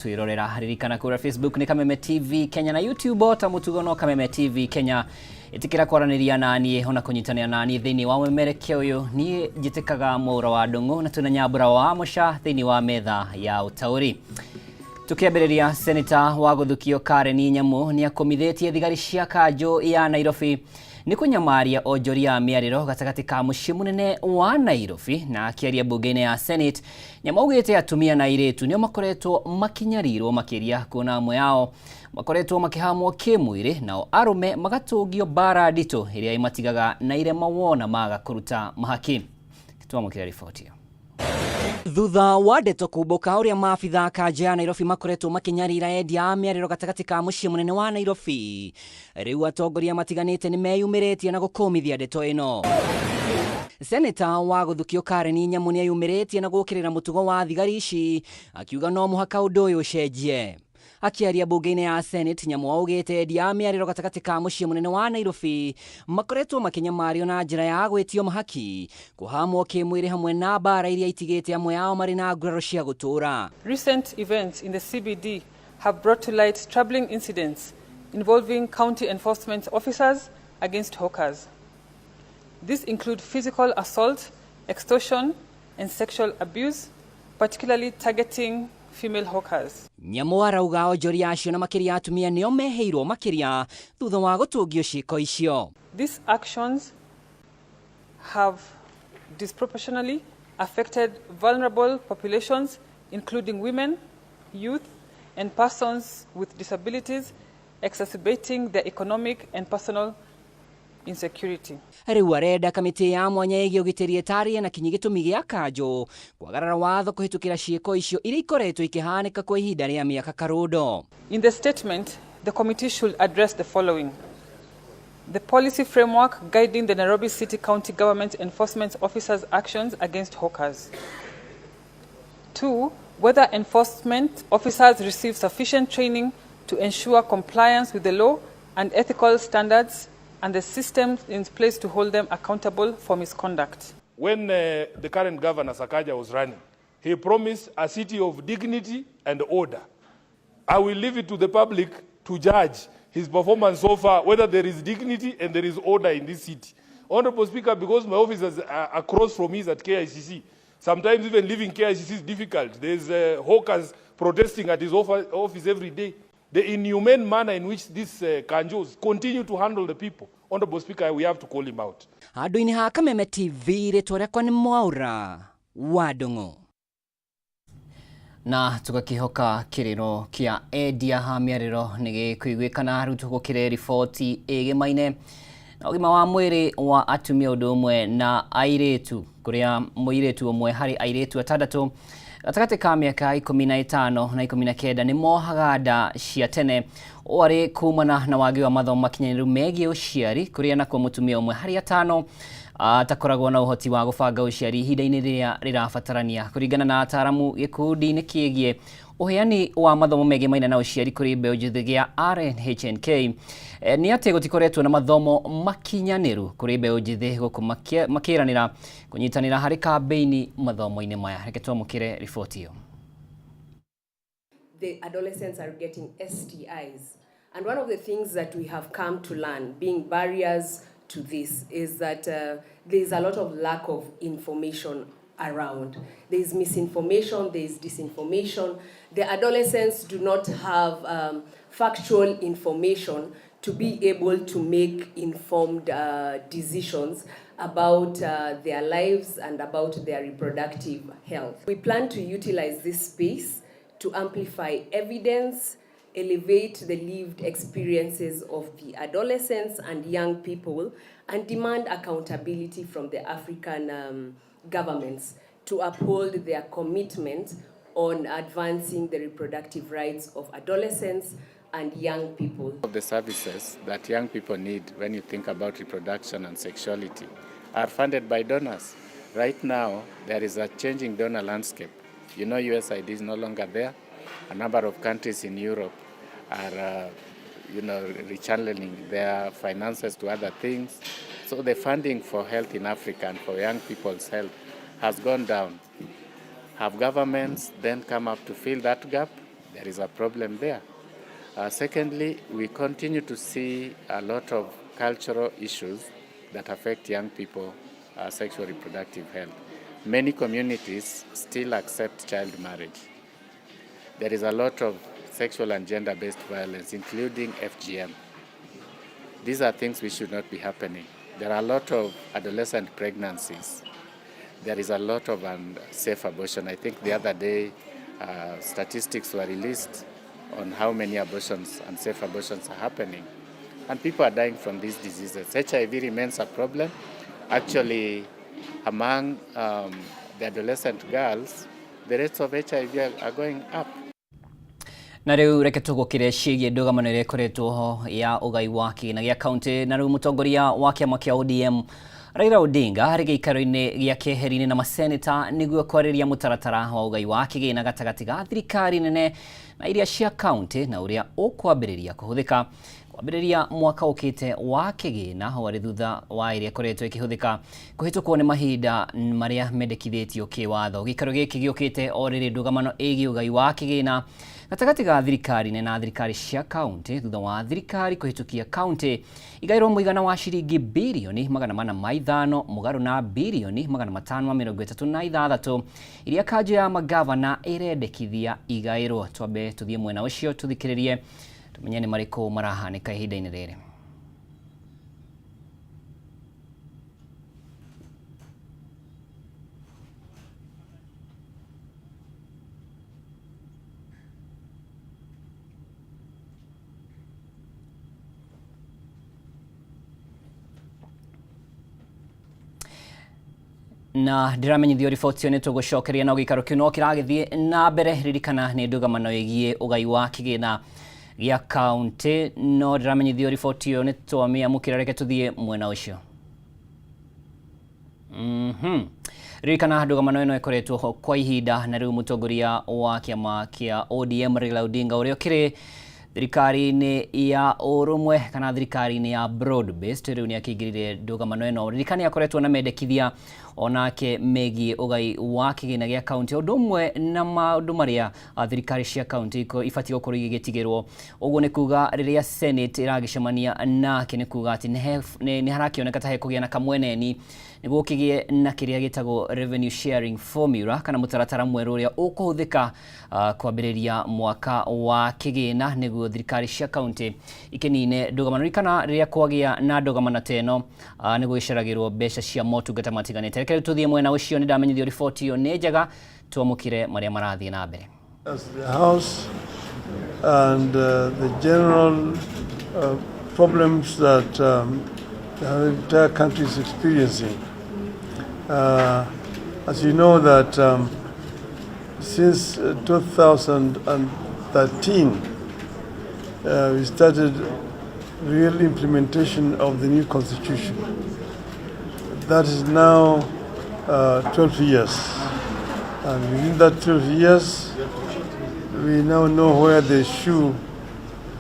Twirorera ririkana kura Facebook ni Kameme TV Kenya na YouTube o ta mutugo no Kameme TV Kenya. Itikira kwaraniria na niĩ ona kũnyitanĩra na niĩ thĩinĩ wa mũmemerekia ũyũ. Niĩ njĩtĩkaga Mwaura wa Ndũng'ũ na twĩna Nyambura wa Mũca thĩinĩ wa metha ya ũtaũri. Tukiambĩrĩria, seneta wa gũthukio Karen Nyamu nĩ akũmithĩtie thigari cia kanjũ ya Nairobi nĩ kũnyamaria onjoria a mĩarĩro gatagatĩ ka mũciĩ mũnene wa Nairobi. Na akĩaria mbunge-inĩ ya Senate, Nyamu augĩte atumia na airĩtu nĩo makoretwo makĩnyarirwo makĩria, kuona amwe ao makoretwo makĩhamwo kĩmwĩrĩ nao arũme magatũngio mbara nditũ ĩrĩa ĩmatigaga na irema wona maga kũruta mahaki. Twamũkĩra riboti ĩyo. Thutha wa ndeto kumbũka ũrĩa maabitha kanjũ ya Nairobi makoretwo makĩnyarira endia a mĩarĩro gatagatĩ ka mũciĩ mũnene wa Nairobi, rĩu atongoria matiganĩte nĩ meyumĩrĩtie na gũkũmithia ndeto ĩno. Seneta wa gũthukio Karen Nyamu nĩ eyumĩrĩtie na gũkĩrĩra mũtugo wa thigari ici, akiuga no mũhaka ũndũ ũyũ ũcenjie. Akĩaria mbunge-inĩ ya Senate, Nyamu augĩte endia a mĩarĩro gatagatĩ ka mũciĩ mũnene wa Nairobi makoretwo makĩnyamario na njĩra ya gwĩtio mahaki, kũhamwo kĩmwĩrĩ hamwe na mbara iria itigĩte amwe ao marĩ na nguraro cia gũtũũra. Recent events in the CBD have brought to light troubling incidents involving county enforcement officers against hawkers. These include physical assault, extortion, and sexual abuse, particularly targeting female hawkers. Nyamu arauga onjoria acio na makĩria atumia nĩo meheirwo makĩria thutha wa gũtũngio ciĩko icio. These actions have disproportionately affected vulnerable populations, including women, youth, and persons with disabilities, exacerbating their economic and personal insecurity. Rĩu arenda kamĩtĩ ya mwanya ĩgiĩ ũgitĩri ĩtarĩrie na kinyi gĩtũmi gĩa kanjũ kwagarara watho kũhĩtũkĩra ciĩko icio iria ikoretwo ikĩhanĩka kwa ihinda rĩa mĩaka karũndo. In the statement, the committee should address the following: the policy framework guiding the Nairobi City County Government Enforcement Officers' actions against hawkers. Two, whether enforcement officers receive sufficient training to ensure compliance with the law and ethical standards and the systems in place to hold them accountable for misconduct. When the current governor, Sakaja, was running, he promised a city of dignity and order. I will leave it to the public to judge his performance so far, whether there is dignity and there is order in this city. Honorable Speaker, because my office is across from his at KICC, sometimes even leaving KICC is difficult. There's hawkers protesting at his office every day. The inhumane manner in which these kanjos continue to handle the people. Honorable Speaker, we have to call him out. Handũ-inĩ ha Kameme TV, rĩtwa rĩakwa nĩ Mwaura wa Ndũng'ũ. Na tũgakĩhoka kĩrĩro kĩa endia ha mĩarĩro nĩ gĩkũiguĩkana. Rĩu tũgũkĩre riboti ĩgĩmaine na ũgima wa mwĩrĩ wa atumia ũndũ ũmwe na airĩtu, kũrĩa mũirĩtu ũmwe harĩ airĩtu atandatũ gatagatĩ ka mĩaka 15 na 19 nĩ mohaga nda cia tene, ũũ arĩ kumana na wagi wa mathomo makinyanĩru megiĩ ũciari, kũrĩa nakuo mũtumia ũmwe harĩ atano atakoragwo na ũhoti wa gũbanga ũciari ihinda-inĩ rĩrĩa rĩrabatarania. Kũringana na ataramu gĩkundi-inĩ kĩgiĩ ũheani wa mathomo megiĩ maina na ũciari kũrĩ mbeũ njĩthĩ gĩa RNHNK, nĩ atĩ gũtikoretwo na mathomo makinyanĩru kũrĩ mbeũ njĩthĩ gũkũ makĩranĩra kũnyitanĩra harĩ kambĩini mathomo-inĩ maya. Reke twamũkĩre riboti ĩyo. The adolescents are getting STIs. And one of the things that we have come to learn, being barriers to this, is that there's a lot of lack of information around. There's misinformation, there's disinformation. The adolescents do not have factual information to be able to make informed decisions about their lives and about their reproductive health. We plan to utilize this space to amplify evidence, elevate the lived experiences of the adolescents and young people, and demand accountability from the African governments to uphold their commitment on advancing the reproductive rights of adolescents and young people. Of the services that young people need when you think about reproduction and sexuality are funded by donors. Right now, there is a changing donor landscape. USAID is no longer there. A number of countries in Europe are rechanneling their finances to other things. So the funding for health in Africa and for young people's health has gone down. Have governments then come up to fill that gap? There is a problem there. Secondly, we continue to see a lot of cultural issues that affect young people, sexual reproductive health. Many communities still accept child marriage. There is a lot of sexual and gender-based violence, including FGM. These are things which should not be happening. There are a lot of adolescent pregnancies. There is a lot of unsafe abortion. I think the other day, statistics were released on how many abortions, unsafe abortions are happening. And people are dying from these diseases. HIV remains a problem. Actually, among the adolescent girls, the rates of HIV are going up. Na riu reke tugukire ciĩgiĩ ndũgamano ĩrĩa ĩkoretwo ho ya ũgai wa kĩgĩna gĩa kaunti. Na rĩu mũtongoria wa kĩama kĩa ODM Raila Odinga arĩ gĩikaro-inĩ gĩa keheri-inĩ na maseneta nĩguo kwarĩria mũtaratara wa ũgai wa kĩgĩna gatagatĩ ga thirikari nene na iria cia kaunti na ũrĩa ũkwambĩrĩria kũhũthĩka kwambĩrĩria mwaka ũkĩte wa kĩgĩna warĩ thutha wa ĩrĩa ĩkoretwo ĩkĩhũthĩka kũhĩtũkwo nĩ mahinda marĩa mendekithĩtio kĩwatho. Gĩikaro gĩkĩ gĩũkĩte o rĩrĩ ndũgamano ĩgiĩ ũgai wa kĩgĩna gatagatĩ ga thirikari nene na thirikari cia kaunti thutha wa thirikari kũhĩtũkia kaunti igaĩrwo mũigana wa ciringi birioni 405 mũgarũ na birioni 536 iria kanjũ ya magavana ĩrendekithia igaĩrwo. Twambe tũthiĩ mwena ũcio tũthikĩrĩrie tumenye nĩ marĩkũ marahanĩka ihinda-inĩ rĩrĩ. Na ndĩramenyithio riboti ĩyo nĩ tũgũcokeria no gĩikaro kĩu no kĩragĩthiĩ na mbere. Ririkana nĩ ndũgamano ĩgiĩ ũgai wa kĩgĩna gĩa kaunti, no ndĩramenyithio riboti ĩyo nĩ twamĩamũkĩra, reke tũthiĩ mwena ũcio. Ririkana ndũgamano ĩno ĩkoretwo ho kwa ihinda, na rĩu mũtongoria wa kĩama kĩa ODM Raila Odinga ũrĩa ũkĩrĩ thirikari-inĩ ya ũrũmwe kana thirikari-inĩ ya broad based rĩu nĩ akĩingĩrire ndũgamano ĩno. Ririkana akoretwo na mendekithia onake megiĩ ũgai wa kĩgĩna gĩa kaunti, ũndũ ũmwe na maũndũ marĩa thirikari cia kaunti ibatiĩ gũkorwo igĩgĩtigĩrwo. Ũguo nĩ kuga rĩrĩa Senate ĩragĩcemania nake nĩ kuga atĩ nĩ harakĩoneka ta hekũgĩa na kamweneni nĩguo kĩgĩe na kĩrĩa gĩtagwo revenue sharing formula kana mũtaratara mwerũ ũrĩa ũkũhũthĩka kwambĩrĩria mwaka wa kĩgĩna nĩguo thirikari cia kaunti ikĩnine ndũgamano. Ririkana rĩrĩa kwagĩa na ndũgamano ta ĩno nĩ gũgĩceragĩrwo mbeca cia motungata matiganĩte. Reke rĩu tũthiĩ mwena ũcio, nĩ ndamenyithio riboti ĩyo nĩ njega, twamũkĩre marĩa marathiĩ na mbere. As the House and the general problems that the entire country is experiencing. As you know that since 2013, we started real implementation of the new constitution. That is now 12 years. And within that 12 years, we now know where the shoe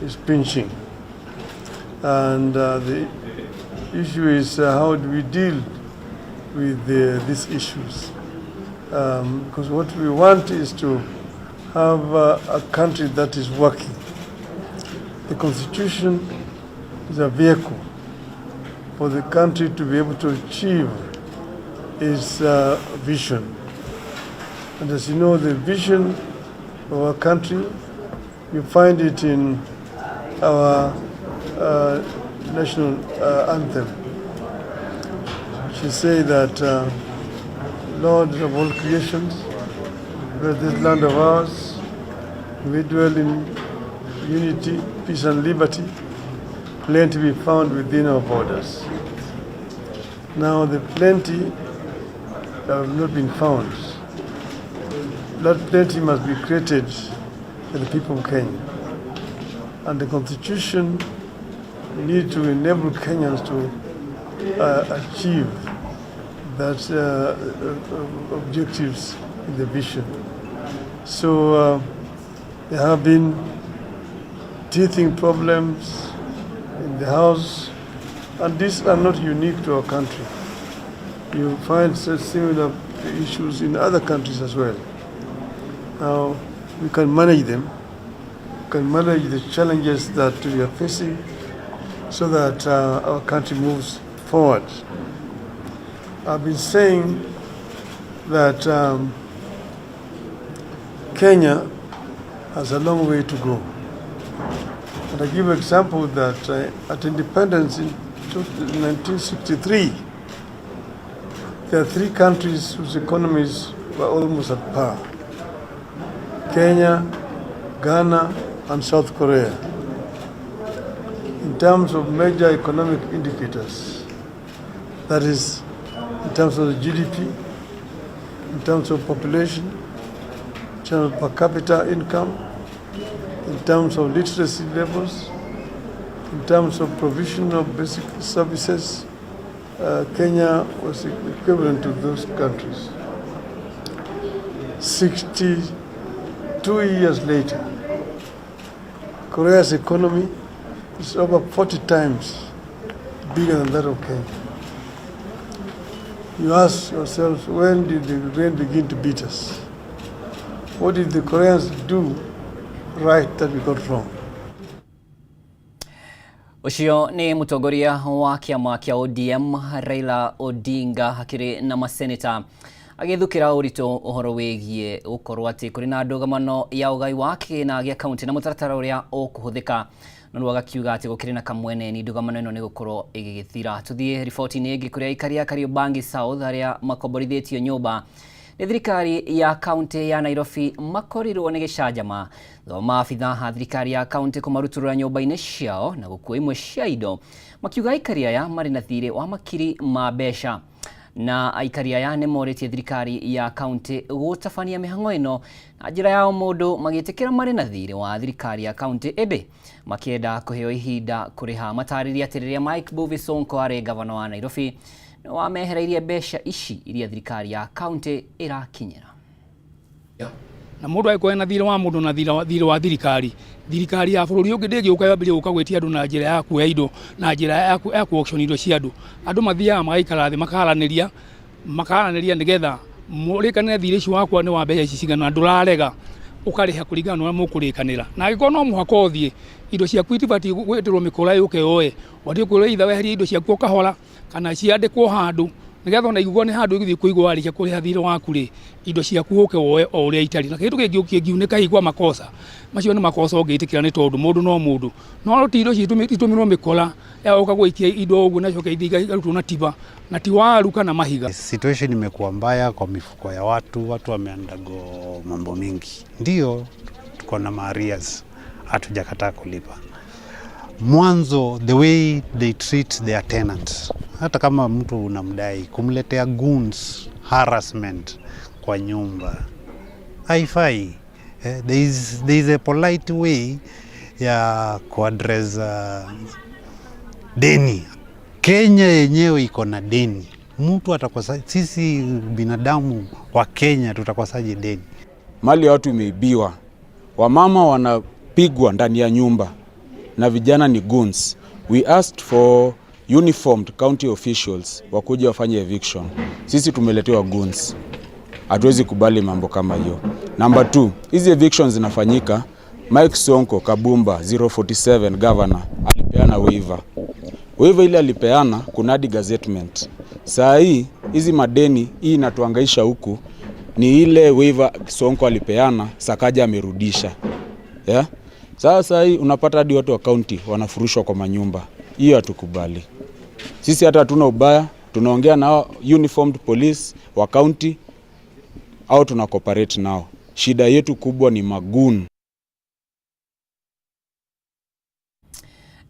is pinching. And the issue is how do we deal with these issues? Because what we want is to have a country that is working. The constitution is a vehicle for the country to be able to achieve its vision. And as you know, the vision of our country, you find it in our national anthem. She say that, Lord of all creations, bless this land of ours, we dwell in unity, peace and liberty, plenty be found within our borders. Now the plenty have not been found. That plenty must be created by the people of Kenya. And the constitution need to enable Kenyans to achieve that objectives in the vision. So there have been teething problems in the House, and these are not unique to our country. You find such similar issues in other countries as well. Now, we can manage them, can manage the challenges that we are facing so that our country moves forward. I've been saying that Kenya has a long way to go. And I give an example that at independence in 1963, there are three countries whose economies were almost at par: Kenya, Ghana, and South Korea. In terms of major economic indicators, that is, in terms of the GDP, in terms of population, in terms of per capita income, in terms of literacy levels, in terms of provision of basic services, Kenya was equivalent to those countries. 62 years later, Korea's economy is over 40 times bigger than that of Kenya. You ask yourself, when did the rain begin to beat us? What did the Koreans do right that we got wrong? Ũcio nĩ mũtongoria wa kĩama kĩa ODM Raila Odinga akĩrĩ na maseneta agĩthukĩra ũritũ ũhoro wĩgiĩ gũkorwo atĩ kũrĩ na ndũgamano ya ũgai wa kĩgĩna gĩa kaunti na mũtaratara ũrĩa ũkũhũthĩka, no rĩu agakiuga atĩ gũkĩrĩ na kamweneni ndũgamano ĩno nĩ gũkorwo ĩgĩgĩthira. Tũthiĩ riboti-inĩ ĩngĩ kũrĩa aikari a Kariobangi South arĩa makomborithĩtio nyũmba nĩ thirikari ya kaunti ya Nairobi makorirwo nĩ gĩcanjama thutha wa maabitha a thirikari ya kaunti kũmarutũrũra nyũmba-inĩ ciao na gũkua imwe cia indo, makiuga aikari aya marĩ na thirĩ wa makiri ma mbeca. Na aikari aya nĩ morĩtie thirikari ya kaunti gũtabania mĩhang'o ĩno na njĩra ya o mũndũ, magĩtĩkĩra marĩ na thirĩ wa thirikari ya kaunti ĩndĩ makĩenda kũheo ihinda kũrĩha. Matarĩria atĩ rĩrĩa Mike Mbuvi Sonko arĩ gavana wa Nairobi nĩ wamehereirie mbeca ici iria thirikari ya kaunti ĩrakinyĩra. Na mundu angĩkorwo ena thirĩ wa mũndũ na thirĩ wa thirikari, thirikari ya bũrũri ũngĩ ndĩngĩũka yambĩrĩrie gũka gwĩtia andũ na njĩra ya kuoya indo, na njĩra ya ku auction indo cia andũ. Andũ mathiaga magaikara thĩ, makaranĩria nĩgetha mũrĩkanĩre thirĩ ũcio wakwa nĩ wa mbeca ici cigana, na ndũrarega, ũkarĩha kũringana na ũrĩa mũkũrĩkanĩra. Na angĩkorwo no mũhaka ũthiĩ, indo ciaku itibatiĩ gwĩtĩrwo mĩkora yũke yoe, ũbatiĩ kwĩrwo either weherie indo ciaku o kahora kana ciandĩkwo handũ, nĩgetha ona igũo nĩ handũ igũthiĩ kũigwo warĩkia kũrĩha thirĩ waku rĩ, indo ciaku ũke woe o ũrĩa itariĩ. Na kĩndũ kĩngĩ kĩngiunĩka hihi kwa makosa macio, nĩ makosa ũngĩtĩkĩra, nĩ tondũ mũndũ no mũndũ, no ti indo itũmĩrwo mĩkora ya gũka gũikia indo ũguo na coke ithiĩ ikarutwo na tiba na ti waru kana mahiga. Situation imekuwa mbaya kwa mifuko ya watu, watu wameundergo mambo mingi. Ndio tuko na maarrears, hatujakataa kulipa. Mwanzo, the way they treat their tenants, hata kama mtu unamdai, kumletea goons, harassment kwa nyumba haifai. There is a polite way ya kuaddress deni. Kenya yenyewe iko na deni. Mtu atakosa, sisi binadamu wa Kenya tutakosaje deni? Mali ya watu imeibiwa, wamama wanapigwa ndani ya nyumba na vijana ni goons. We asked for uniformed county officials wakuja wafanye eviction. Sisi tumeletewa goons. Hatuwezi kubali mambo kama hiyo. Number two, hizi evictions zinafanyika. Mike Sonko Kabumba 047 governor alipeana waiver. Waiver ile alipeana kuna hadi gazettement. Saa hii hizi madeni hii inatuangaisha huku ni ile waiver Sonko alipeana, Sakaja amerudisha. Yeah? Sasa hii unapata hadi watu wa county wanafurushwa kwa manyumba. Hiyo hatukubali. Sisi hata hatuna ubaya, tunaongea na uniformed police wa county au tuna cooperate nao. Shida yetu kubwa ni magoon.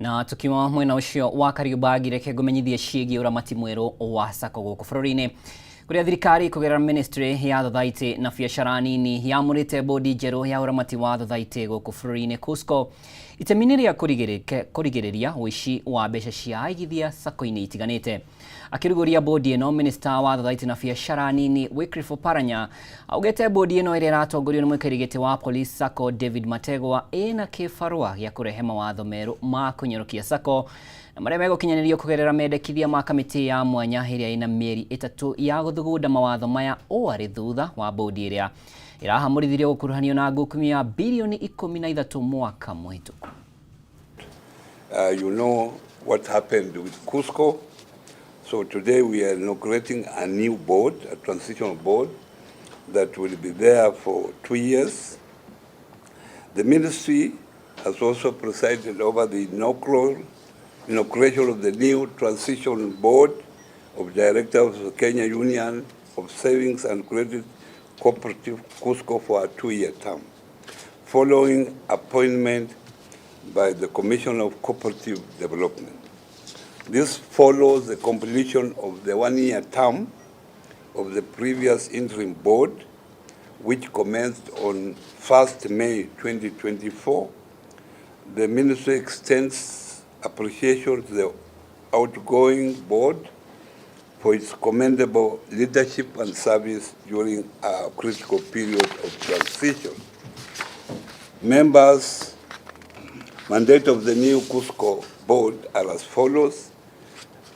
Na tukiuma mwena ũcio wa Kariobangi, reke ngũmenyithie ciĩgiĩ ũramati mwerũ wa sacco gũkũ bũrũri-inĩ, kũrĩa thirikari kũgerera ministry ya thothaitĩ na biacara nini yamũrĩte bodi njerũ ya ũramati wa thothaitĩ gũkũ bũrũri-inĩ KUSCCO itemi-inĩ rĩa kũrigĩrĩria ũici wa mbeca cia aigithia sacco-inĩ itiganĩte. Akĩrugũria bodi ĩno, minista wa thothaitĩ na biacara nini Wycliffe Oparanya augĩte bodi ĩno ĩrĩa ĩratongorio nĩ mũikarĩri gĩtĩ wa Police Sacco David Mategwa ĩna kĩbarũa gĩa kũrehe mawatho merũ ma kũnyorokia sacco na marĩa megũkinyanĩrio kũgerera mendekithia ma kamĩtĩ ya mwanya ĩrĩa ĩna mĩeri 3 ya gũthugunda mawatho maya, o arĩ thutha wa bodi ĩrĩa Ĩrahamũrithirio gũkuruhanio na ngukumio ya birioni 13 mwaka mũhĩtũku. You know what happened with KUSCCO. So today we are inaugurating a new board, a transitional board, that will be there for 2 years. The ministry has also presided over the inauguration of the new transition board of directors of the Kenya Union of Savings and Credit Cooperative, KUSCCO, for a 2-year term, following appointment by the Commission of Cooperative Development. This follows the completion of the 1-year term of the previous interim board, which commenced on 1st May 2024. The ministry extends appreciation to the outgoing board for its commendable leadership and service during a critical period of transition. Members, mandate of the new KUSCCO board are as follows.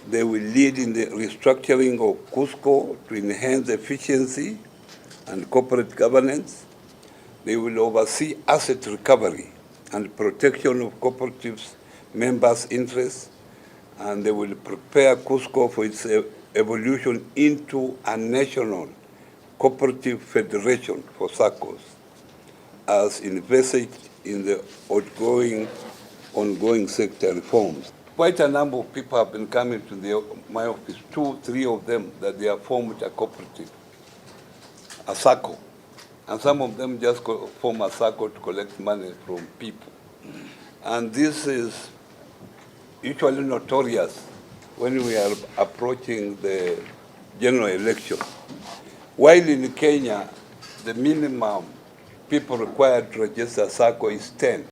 They will lead in the restructuring of KUSCCO to enhance efficiency and corporate governance. They will oversee asset recovery and protection of cooperatives members' interests, and they will prepare KUSCCO for its evolution into a national cooperative federation for SACCOs, as envisaged in the ongoing sector reforms. Quite a number of people have been coming to my office, 2, 3 of them, that they have formed a cooperative, a SACCO. And some of them just form a SACCO to collect money from people. And this is usually notorious when we are approaching the general election. While in Kenya, the minimum people required to register SACCO is 10.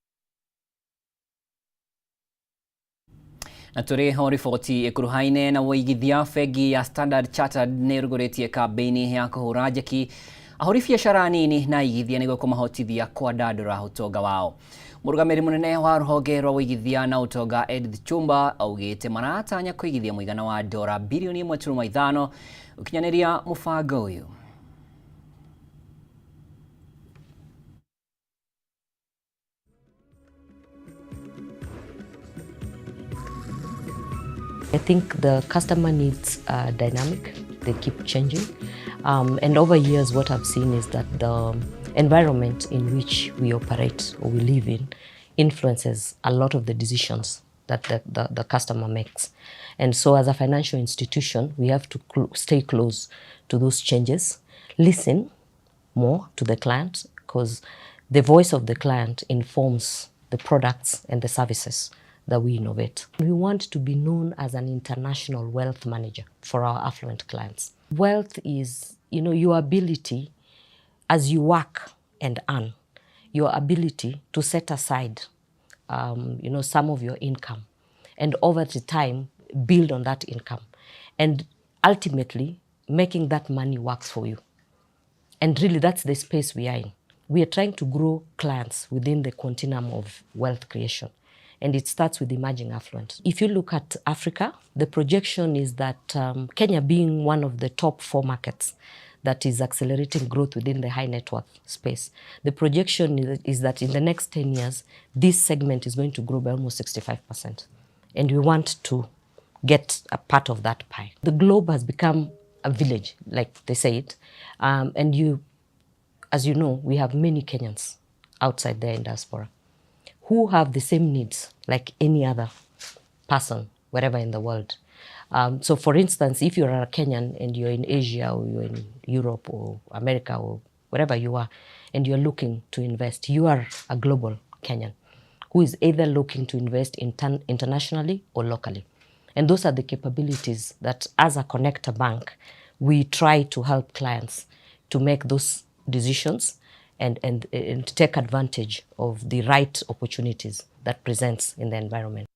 Na tũrĩ ho riboti ĩkuruhaine na wũigithia, bengi ya Standard Chartered nĩ ĩrugũrĩtie kambĩini ya kũhũra njeki ahũri biacara nini na aigithia nĩguo kũmahotithia kwandandũra ũtonga wao. Mũrũgamĩrĩri mũnene wa rũhonge rwa ũigithia na ũtonga Edith Chumba augĩte maratanya kũigithia mũigana wa dora birioni 1.5 ũkinyanĩria mũbango ũyũ. I think the customer needs are dynamic, they keep changing. And over years, what I've seen is that the environment in which we operate or we live in influences a lot of the decisions that the customer makes. And so as a financial institution, we have to stay close to those changes, listen more to the client, because the voice of the client informs the products and the services that we innovate. We want to be known as an international wealth manager for our affluent clients. Wealth is, your ability as you work and earn, your ability to set aside, some of your income, and over the time, build on that income, and ultimately making that money works for you. And really, that's the space we are in. We are trying to grow clients within the continuum of wealth creation. And it starts with emerging affluent. If you look at Africa, the projection is that Kenya being one of the top 4 markets that is accelerating growth within the high net worth space, the projection is that in the next 10 years, this segment is going to grow by almost 65%. And we want to get a part of that pie. The globe has become a village, like they say it. And as you know, we have many Kenyans outside there in diaspora who have the same needs like any other person wherever in the world. So for instance, if you're a Kenyan and you're in Asia or you're in Europe or America or wherever you are, and you're looking to invest, you are a global Kenyan who is either looking to invest internationally or locally. And those are the capabilities that as a connector bank, we try to help clients to make those decisions and take advantage of the right opportunities that presents in the environment.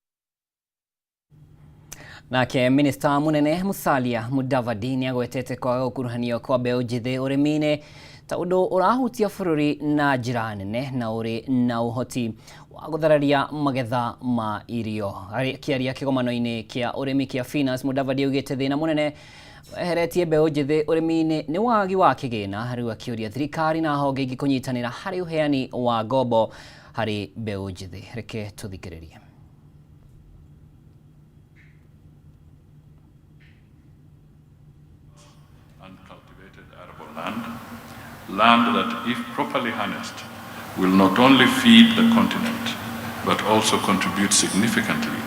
Nake Minista Munene Musalia Mudavadi nĩagwetete kwaga gũkuruhanio kwa mbeũ njĩthĩ ũrĩmi-inĩ ta ũndũ ũrahutia bũrũri na njĩra nene na ũrĩ na ũhoti wa gũthararia magetha ma irio. Akĩaria kĩgomano-inĩ kĩa ũrĩmi kĩa Finas, Mudavadi augĩte thĩna mũnene Weheretie mbeũ njĩthĩ ũrĩmi-inĩ nĩ wagi wa kĩgĩna, rĩu akĩũria thirikari na honge ingĩ kũnyitanĩra harĩ ũheani wa ngombo harĩ mbeũ njĩthĩ. Reke tũthikĩrĩrie. Uncultivated arable land, land that, if properly harnessed, will not only feed the continent, but also contribute significantly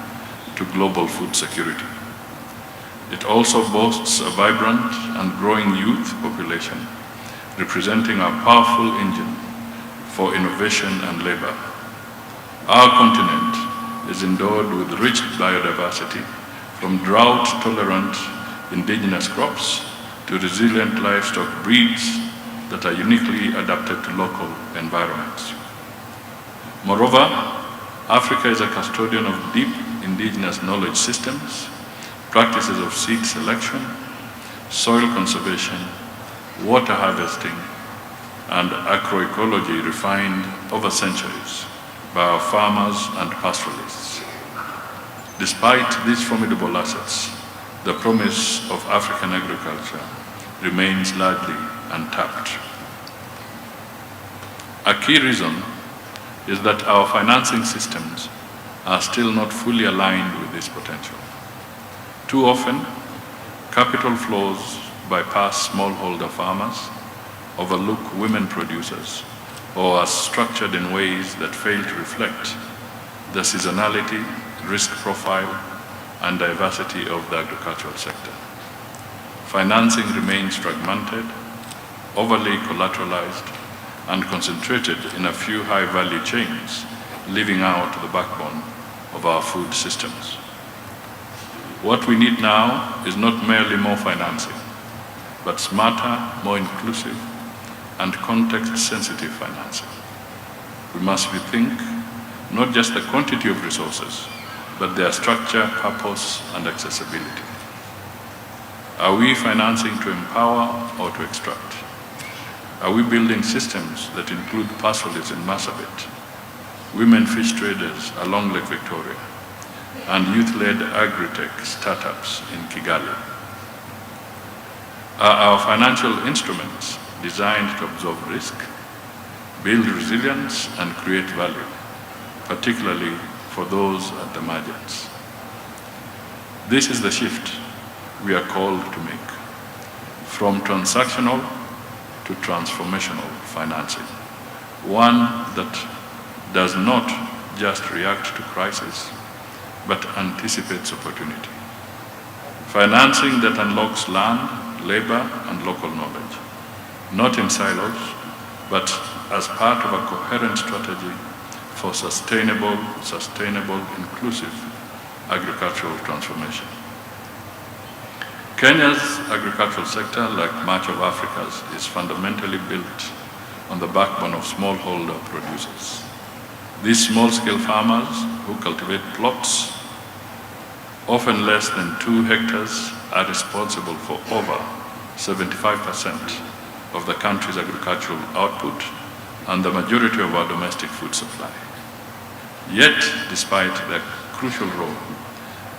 to global food security. It also boasts a vibrant and growing youth population, representing a powerful engine for innovation and labor. Our continent is endowed with rich biodiversity, from drought-tolerant indigenous crops to resilient livestock breeds that are uniquely adapted to local environments. Moreover, Africa is a custodian of deep indigenous knowledge systems, practices of seed selection, soil conservation, water harvesting, and agroecology refined over centuries by our farmers and pastoralists. Despite these formidable assets, the promise of African agriculture remains largely untapped. A key reason is that our financing systems are still not fully aligned with this potential. Too often, capital flows bypass smallholder farmers, overlook women producers, or are structured in ways that fail to reflect the seasonality, risk profile, and diversity of the agricultural sector. Financing remains fragmented, overly collateralized, and concentrated in a few high-value chains, leaving out the backbone of our food systems. What we need now is not merely more financing, but smarter, more inclusive, and context-sensitive financing. We must rethink not just the quantity of resources, but their structure, purpose, and accessibility. Are we financing to empower or to extract? Are we building systems that include pastoralists in Marsabit, women fish traders along Lake Victoria, and youth-led agritech startups in Kigali? Are our financial instruments designed to absorb risk, build resilience, and create value, particularly for those at the margins? This is the shift we are called to make, from transactional to transformational financing, one that does not just react to crisis, but anticipates opportunity. Financing that unlocks land, labor, and local knowledge, not in silos, but as part of a coherent strategy for sustainable, inclusive agricultural transformation. Kenya's agricultural sector, like much of Africa's, is fundamentally built on the backbone of smallholder producers. These small-scale farmers who cultivate plots, often less than 2 hectares, are responsible for over 75% of the country's agricultural output and the majority of our domestic food supply. Yet, despite their crucial role,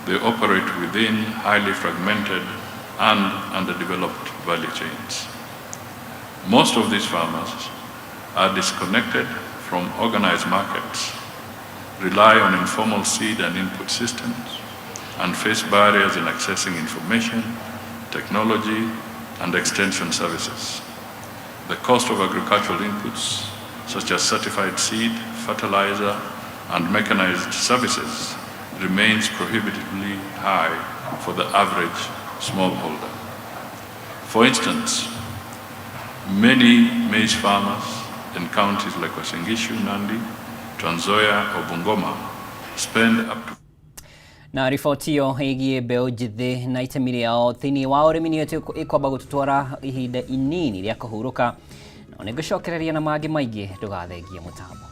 they operate within highly fragmented and underdeveloped value chains. Most of these farmers are disconnected from organized markets, rely on informal seed and input systems, and face barriers in accessing information, technology, and extension services. The cost of agricultural inputs, such as certified seed, fertilizer, and mechanized services, remains prohibitively high for the average smallholder. For instance, many maize farmers in counties like Uasin Gishu, Nandi, Trans Nzoia, or Bungoma spend up to Na riboti ĩyo ĩgiĩ mbeũ njĩthĩ na itemi rĩao thĩinĩ wa ũrĩmi nĩyo ĩkwamba gũtũtwara ihinda inini rĩa kũhurũka, no nĩngũcokereria na mangĩ maingĩ, ndũgathengie mũtambo.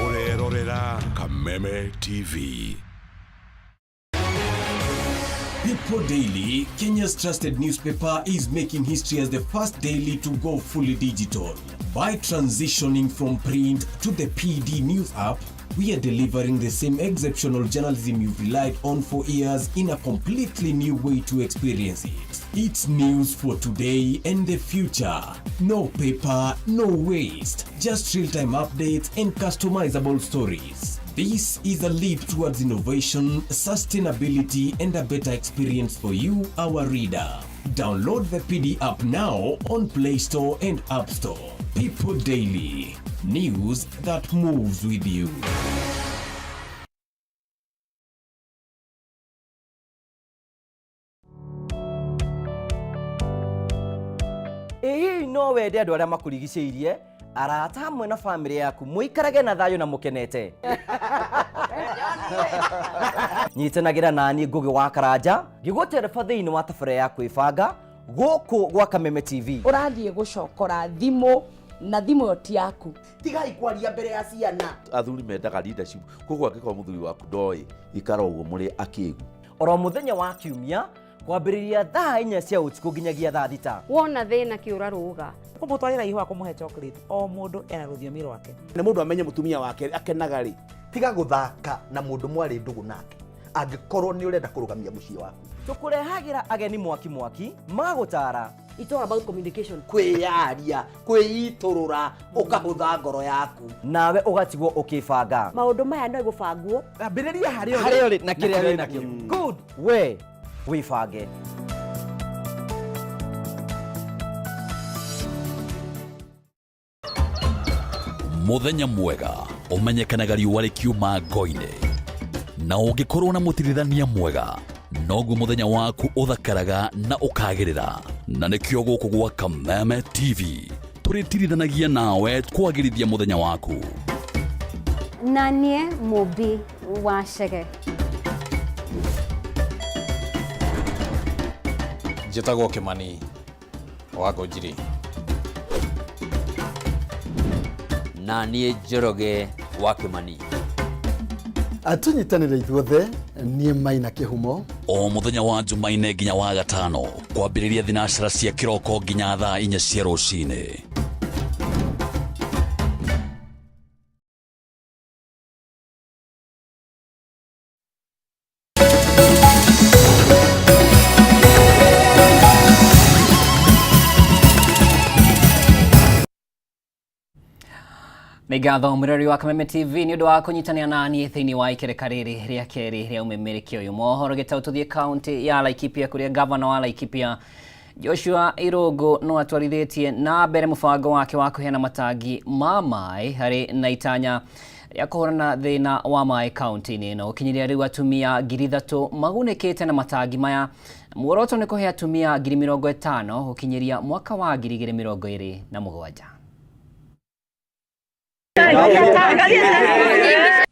Ũrerorera Kameme TV. People Daily, Kenya's trusted newspaper, is making history as the first daily to go fully digital. By transitioning from print to the PD News app, we are delivering the same exceptional journalism you've relied on for years in a completely new way to experience it. It's news for today and the future. No paper, no waste. Just real-time updates and customizable stories. This is a leap towards innovation, sustainability, and a better experience for you, our reader. Download the PD app now on Play Store and App Store. People Daily, news that moves with you. Ĩ hihi no wende andũ arĩa makũrigicĩirie, arata hamwe na bamĩrĩ yaku mũikarage na thayũ na mũkenete? Nyitanagĩra naniĩ Ngũgĩ wa Karanja ngĩgũtereba thĩinĩ wa tabarĩra ya kwĩbanga gũkũ gwa Kameme TV. Ũrathiĩ gũcokora thimũ na thimũ ĩyo ti yaku. Tigai kwaria mbere ya ciana. Athuri mendaga leadership, koguo angĩkorwo mũthuri waku ndoĩ, ikara ũguo mũrĩ akĩgu. Oro mũthenya wa Kiumia kwambĩrĩria thaa 4 cia ũtukũ nginyagia thaa 6. Wona thĩna kĩũra rũga. Kũmũtwarĩra ihũa, kũmũhe chocolate, o mũndũ ena rũthiomi rwake. Nĩ mũndũ amenye mũtumia wake akenaga rĩ. Tiga gũthaka na mũndũ mwarĩ ndũgũ nake angĩkorwo nĩ ũrenda kũrũgamia mũciĩ waku. Tũkũrehagĩra ageni mwaki mwaki magũtara. It's all about communication. Kwĩyaria, kwĩitũrũra, ũkahũtha ngoro yaku. Nawe ũgatigwo ũkĩbanga. Maũndũ maya no gũbangwo. Ambĩrĩria harĩa ũrĩ. Harĩa ũrĩ na kĩrĩa wĩ nakĩo. Good. We wĩbange. Muthenya mwega ũmenyekanaga riũa rĩkiuma ngo-inĩ, na ũngĩkorwo na mũtirithania mwega noguo mũthenya waku ũthakaraga na ũkagĩrĩra. Na nĩkĩo gũkũ gwa Kameme TV tũrĩtirithanagia nawe kwagĩrithia mũthenya waku. Na niĩ Mũmbi wa Chege. Njĩtagwo Kĩmani wa Ngũnjiri. Na niĩ Njoroge wa Kĩmani. Tũnyitanĩre ithuothe, niĩ Maina Kĩhumo. O mũthenya wa Jumaine nginya wa Gatano kwambĩrĩria thinacara cia kĩroko nginya thaa 4 cia rũcinĩ. Nĩ ngatho mwĩrori wa Kameme TV nĩ ũndũ wa kũnyitanĩra na niĩ thĩinĩ wa ikereka rĩrĩ rĩa kerĩ rĩa ũmemerekia ũyũ. Mohoro gĩtaũ tũthiĩ kaunti ya Laikipia kũrĩa gavana wa Laikipia Joshua Irũngũ no atwarithĩtie na mbere mũbango wake wa kũheana matangi ma maĩ harĩ na itanya rĩa kũhũrana thĩna wa maĩ kaunti-inĩ ĩno. Gũkinyĩria rĩu atumia 3,000 magunĩkĩte na matangi maya. Muoroto nĩ kũhe atumia 50,000 gũkinyĩria mwaka wa 2027.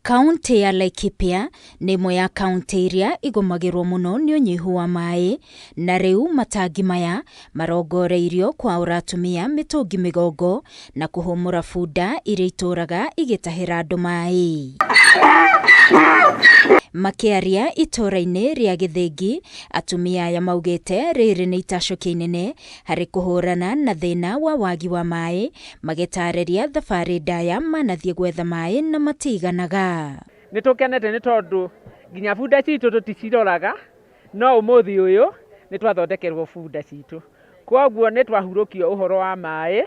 Kaunti ya Laikipia nĩ ĩmwe ya kaunti iria igũmagĩrwo mũno nĩ ũnyihu wa maĩ, na rĩu matangi maya marongoreirio kwaũra atumia mĩtũngi mĩgongo na kũhũmũra bunda iria itũraga igĩtahĩra andũ maĩ. Makĩaria itũra-inĩ rĩa Gĩthĩngi, atumia aya maugĩte rĩrĩ nĩ itacũki inene harĩ kũhũrana na thĩna wa wagi wa maĩ, magĩtarĩria thabarĩ ndaya manathiĩ gwetha maĩ na matiganaga. Nĩ tũkenete nĩ tondũ nginya bunda citũ tũticiroraga, no ũmũthĩ ũyũ nĩ twathondekerwo bunda citũ, koguo nĩ twahurũkio ũhoro wa maĩ.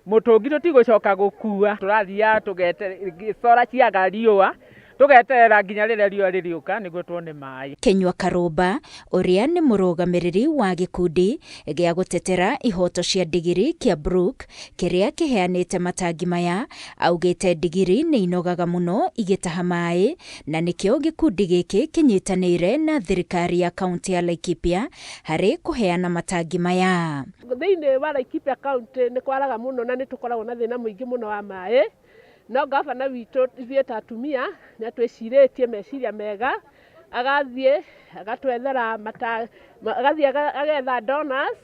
Mũtũngi tũtigũcoka gũkua, tũrathiaga tũgete ciaga riũa, tũgeterera nginya rĩrĩa riũa rĩrĩũka nĩguo tuone maĩ. Kenyua Karũmba ũrĩa nĩ mũrũgamĩrĩri wa gĩkundi gĩa gũtetera ihoto cia ndigiri kĩa Brook kĩrĩa kĩheanĩte matangi maya, augĩte ndigiri nĩ inogaga mũno igĩtaha maĩ, na nĩkĩo gĩkundi gĩkĩ kĩnyitanĩire na thirikari ya kaunti ya Laikipia harĩ kũheana matangi maya. Thĩinĩ wa Laikipia kaunti nĩ kwaraga mũno na nĩ tũkoragwo na thĩna mũingĩ mũno wa maĩ. No gavana witũ ithuĩ ta atumia nĩ atwĩcirĩtie meciria mega, agathiĩ agatwethera agathiĩ agetha donors.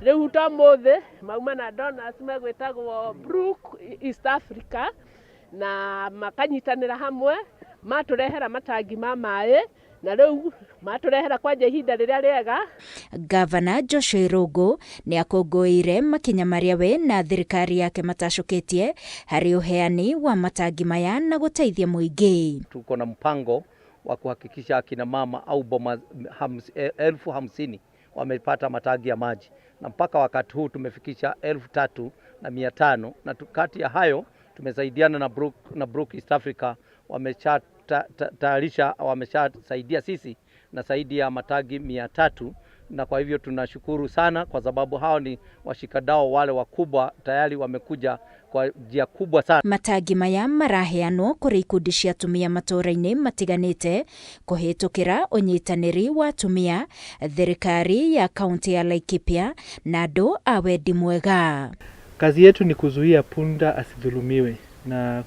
Rĩu ta ũmũthĩ mauma na donors megwĩtagwo Brook East Africa, na makanyitanĩra hamwe matũrehera matangi ma maĩ Na rĩu matũrehera kwanja ihinda rĩrĩa rĩega. Ngavana Joshua Irũngũ nĩ akũngũĩire makinya marĩa we na thirikari yake matacũkĩtie harĩ ũheani wa matangi maya na gũteithia mũingĩ. Tuko na mpango wa kuhakikisha akina mama au boma 50,000 wamepata matangi ya maji, na mpaka wakati huu tumefikisha 3,500, na kati ya hayo tumesaidiana na Brook East Africa, wameshatayarisha, wameshasaidia sisi na zaidi ya matangi 300, na kwa hivyo tunashukuru sana kwa sababu hao ni washikadau wale wakubwa tayari wamekuja kwa njia kubwa sana. Matangi maya maraheanwo kũrĩ ikundi cia atumia matũũra-inĩ matiganĩte kũhĩtũkĩra ũnyitanĩri wa atumia, thirikari ya kaunti ya Laikipia na andũ a wendi mwega. Kazi yetu ni kuzuia punda asidhulumiwe na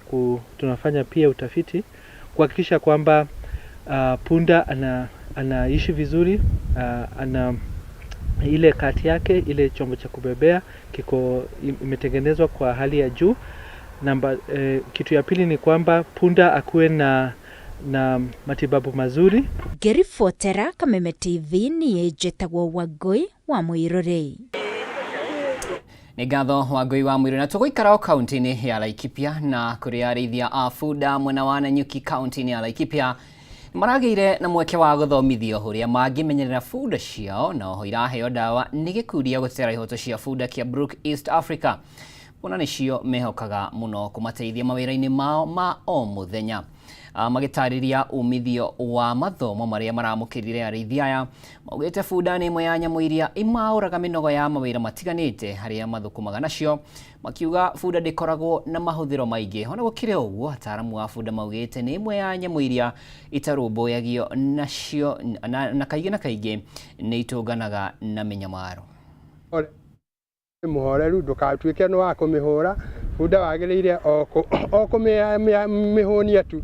tunafanya pia utafiti kuhakikisha kwamba punda anaishi vizuri, ana ile kati yake, ile chombo cha kubebea kiko imetengenezwa kwa hali ya juu. Namba, kitu ya pili ni kwamba punda akuwe na matibabu mazuri. Ngĩribotera Kameme TV niĩ njĩtagwo Wangũi wa Mũirũrĩ. Nĩ ngatho Wangũi wa Mũirũ. Na tũgũikara o kaunti-inĩ ya Laikipia na kũrĩa arĩithia a bunda mwena wa Nanyuki kaunti-inĩ ya Laikipia maragĩire na mweke wa gũthomithio ũrĩa mangĩmenyerera bunda ciao, na oho iraheo ndawa nĩ gĩkundi gĩa gũtetera ihoto cia bunda kĩa Brook East Africa, kuona nĩcio mehokaga mũno kũmateithia mawĩra-inĩ mao ma o mũthenya. Magĩtarĩria umithio wa mathomo marĩa maramũkĩrire, arĩithia aya maugĩte bunda nĩ ĩmwe ya nyamũ iria imaũraga mĩnogo ya mawĩra matiganĩte harĩa mathũkũmaga nacio, makiuga bunda ndĩkoragwo na mahũthĩro maingĩ. Ona gũkĩrĩ ũguo, ataaramu a bunda maugĩte nĩ ĩmwe ya nyamũ iria itarũmbũyagio nacio na kaingĩ na kaingĩ nĩ itũnganaga na mĩnyamaro. Mũhoreru, ndũgatuĩke nĩ wa kũmĩhũra. Bunda wagĩrĩire o kũmĩhũnia tu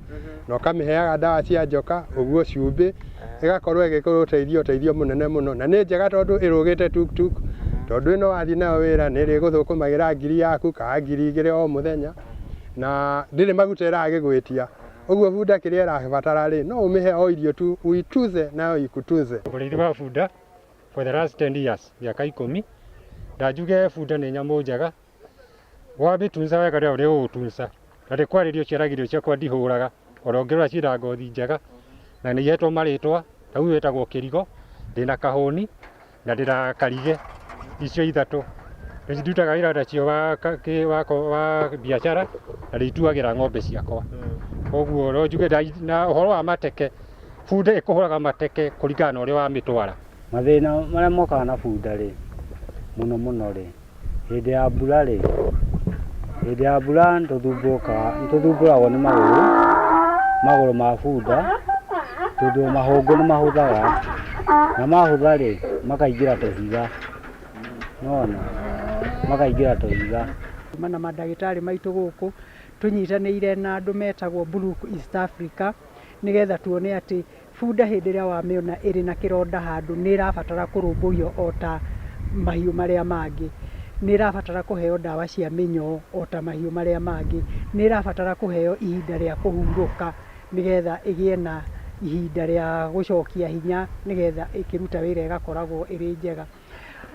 na ũkamĩheaga ndawa cia njoka ũguo, cumbĩ, ĩgakorwo ĩgĩkũteithia ũteithio mũnene mũno. Na nĩ njega tondũ ĩrũgĩte tuktuk, tondũ ĩno wathiĩ nayo wĩra nĩ ĩrĩgũthũkũmagĩra 1,000 yaku kana 2,000 o mũthenya, na ndĩrĩ maguta ĩragĩgwĩtia. Ũguo bunda kĩrĩa ĩrabatara rĩ, no ũmĩhe o irio tu, uituze nayo ikutunze. Ũrĩithi wa bunda for the last 10 years, mĩaka 10, ndanjuge bunda nĩ nyamũ njega. Wamĩtunza wega rĩo nĩ ũgũtunza, na ndĩkwarĩrio ciaragĩrio ciakwa, ndihũraga. Ona ũngĩrora ciĩna ngothi njega na nĩ ihetwo marĩtwa. Ta ũyũ wĩtagwo Kĩrigo, ndĩna Kahũni na ndĩna Karige. Icio ithatũ nĩ ndutaga wĩra nacio wa biacara na nĩ ituagĩra ng'ombe ciakwa. Koguo no njuge na ũhoro wa mateke, bunda ĩkũhũraga mateke kũringana na ũrĩa wamĩtwara. Mathĩna marĩa mokaga na bunda rĩ, mũno mũno rĩ, hĩndĩ ya mbura rĩ, hĩndĩ ya mbura nĩtũthumbũragwo nĩ magũrũ ma bunda, tondũ mahũngũ nĩ mahũthaga, na mahũtha rĩ, makaingĩra tũhiga, nĩwona, makaingĩra tũhiga. Mana mandagĩtarĩ maitũ gũkũ tũnyitanĩire na andũ metagwo Brook East Africa, nĩgetha tuone atĩ bunda hĩndĩ ĩrĩa wamĩona ĩrĩ na kĩronda handũ, nĩ ĩrabatara kũrũmbũiyo o ta mahiũ marĩa mangĩ, nĩ ĩrabatara kũheo ndawa cia mĩnyoo o ta mahiũ marĩa mangĩ, nĩ ĩrabatara kũheo ihinda rĩa kũhurũka nĩgetha ĩgĩe na ihinda rĩa gũcokia hinya, nĩgetha ĩkĩruta wĩra ĩgakoragwo ĩrĩ njega.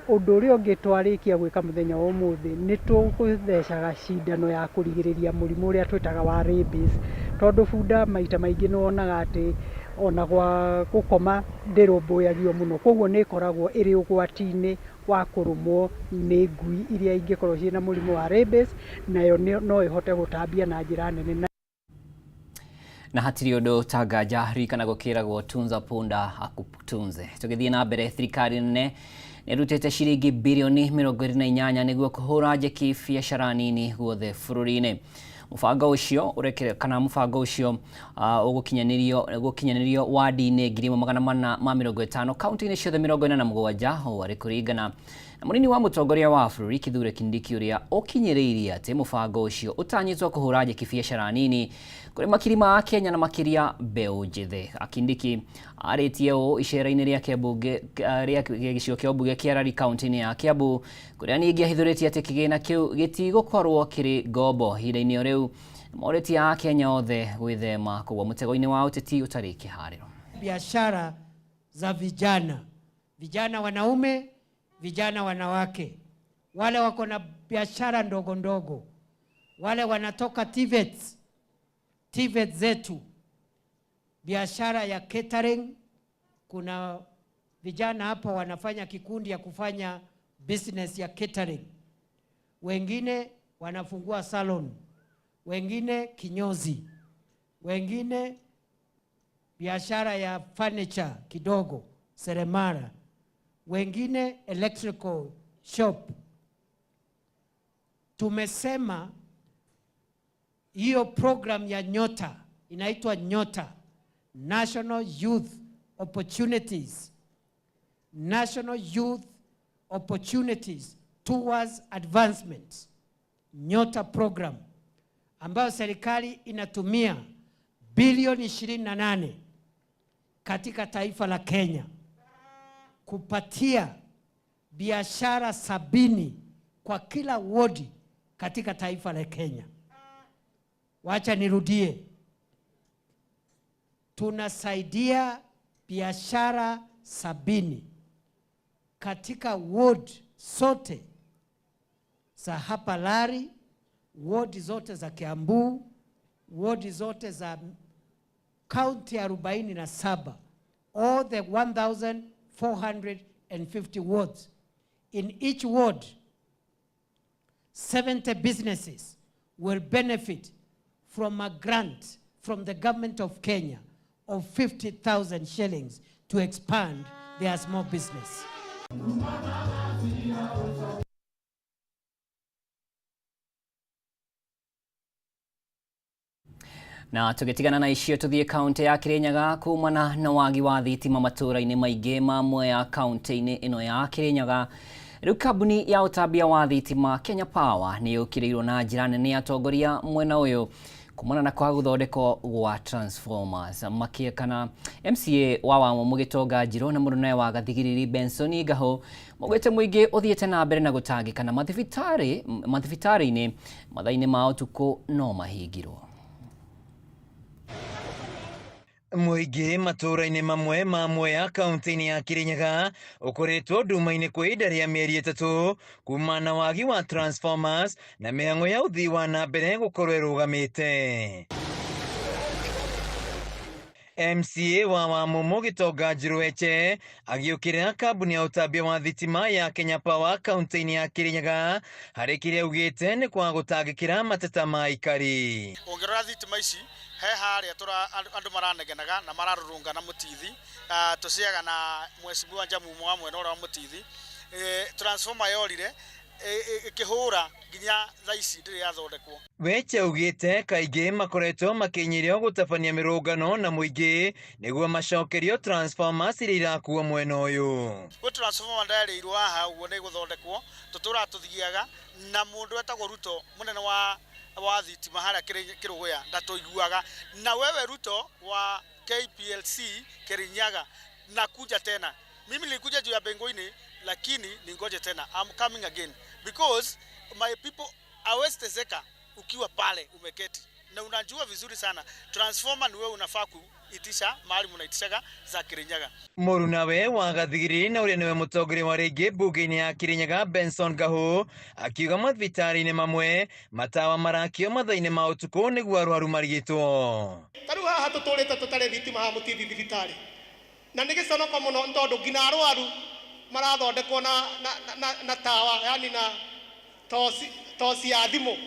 Ũndũ ũrĩa ũngĩ twarĩkia gwĩka mũthenya wa ũmũthĩ, nĩ tũgũthecaga cindano ya kũrigĩrĩria mũrimũ ũrĩa twĩtaga wa rabies, tondũ bunda maita maingĩ nĩ wonaga atĩ ona gwa gũkoma ndĩrũmbũyagio mũno, koguo nĩ ĩkoragwo ĩrĩ ũgwati-inĩ wa kũrũmwo nĩ ngui iria ingĩkorwo ciĩna mũrimũ wa rabies, nayo no ĩhote gũtambia na njĩra nene. Na hatirĩ ũndũ ta nganja ririkana gũkĩragwo tunza punda akutunze. Tũgĩthiĩ na mbere, thirikari nene nĩrutĩte ciringi birioni 28 nĩguo kũhũra njeki biacara nini guothe bũrũri-inĩ. Mũbango ũcio ũrekere kana mũbango ũcio ũgũkinyanĩrio wadi-inĩ 1450 kaunti-inĩ ciothe 47, ũũ arĩ kũringana na mũnini wa mũtongoria wa bũrũri Kithure Kindiki, ũrĩa ũkinyĩrĩirie atĩ mũbango ũcio ũtanyĩtwo kũhũra njeki biacara nini kũrĩ makiri ma Kenya na makĩria mbeũ njĩthĩ. Kindiki arĩtie ũũ icera-inĩ rĩake mbunge rĩa gĩcigo kĩa ũmbunge kĩa Rari kaunti-inĩ ya Kiambu, kũrĩa ningĩ ahithũrĩtie atĩ kĩgĩna kĩu gĩtigũkorwo kĩrĩ ngombo. Ihinda-inĩ o rĩu morĩtie Akenya othe gwĩthema kũgwa mũtego-inĩ wa ũteti ũtarĩ kĩharĩro. Biashara za vijana, vijana wanaume, vijana wanawake, wale wako na biashara ndogo ndogo, wale wanatoka TVETs, TVET zetu, biashara ya catering. Kuna vijana hapa wanafanya kikundi ya kufanya business ya catering, wengine wanafungua salon, wengine kinyozi, wengine biashara ya furniture kidogo seremara, wengine electrical shop. Tumesema hiyo program ya Nyota inaitwa Nyota, National Youth Opportunities, National Youth Opportunities Towards Advancement, Nyota program ambayo serikali inatumia bilioni 28 katika taifa la Kenya kupatia biashara 70 kwa kila wodi katika taifa la Kenya. Wacha nirudie, tunasaidia biashara 70 katika ward sote za hapa Lari, ward zote za Kiambu, ward zote za kaunti 47, all the 1450 wards. In each ward, 70 businesses will benefit from a grant from the government of Kenya of 50,000 shillings to expand their small business. Na tugitigana na icio tuthie kaunti ya Kirinyaga kumana na wagi wa thitima matura-ini maingi ma Mwea kaunti-ini ino ya Kirinyaga. Riu kambuni ya utambia wa thitima Kenya Power ni yukiriirwo na njira nene atongoria mwena uyu kumana na kwaga guthondekwo gwa transformers. Makiekana MCA wa Wamumu Gitonga Njirũ na mũrũnawe wa Gathigiriri Benson Ngahu maugĩte mũingĩ ũthiĩte na mbere na gũtangĩka na mathibitarĩ-inĩ mathaa-inĩ ma ũtukũ no mahingirwo. Mũingĩ matũũra-inĩ mamwe ma Mwea kaunti-inĩ ya Kirinyaga ũkoretwo nduma-inĩ kwa ihinda rĩa mĩeri 3 kuma na wagi wa transformers na mĩhang'o ya ũthii wa na mbere gũkorwo ĩrũgamĩte. MCA wa Wamumu Gitonga Njirũ Eche agĩũkĩrĩra kambuni ya ũtambia wa thitima ya Kenya Power kaunti-inĩ ya Kirinyaga harĩ kĩrĩa augĩte nĩ kwaga gũtangĩkĩra mateta ma aikari. Ũngĩrora thitima ici he harĩa andũ maranegenaga na mararũrũngana mũtithi, tũciaga na mheshimiwa Njamumo wa mwena ũrĩa wa mũtithi. Transformer yorire ĩkĩhũra nginya thaa ici ndĩrĩ yathondekwo. Weche augĩte kaingĩ makoretwo makĩnyĩrio gũtabania mĩrũngano na mũingĩ nĩguo macokerio transformers iria irakuo mwena ũyũ. Gwĩ transformer nderĩirwo haha ũguo nĩ ĩgũthondekwo, tũtũraga tũthiaga na mũndũ etagwo Ruto mũnene wa thitima harĩa Kĩrũgũya ndatũiguaga, na wewe Ruto wa KPLC Kirinyaga nakuja tena. Mimi nilikuja juu ya Bengoini, lakini ningoje tena. I'm coming again because my people hawezi-teseka ukiwa pale umeketi na unajua vizuri sana transformer ni wewe unafaa kuitisha mahali mnaitishaga za Kirinyaga. Mũrunawe wa Gathigiriri na ũrĩa nĩwe mũtongoria wa rĩngĩ mbunge-inĩ ya Kirinyaga Benson Ngahu akiuga mathibitarĩ-inĩ mamwe matawa marakio mathaa-inĩ ma ũtukũ nĩguo arwaru marigitwo. Ta rĩu haha tũtũrĩte tũtarĩ thitima haha mũtithi thibitarĩ, na nĩ gĩconoko mũno tondũ nginya arwaru marathondekwo na tawa, yani na toci ya thimũ,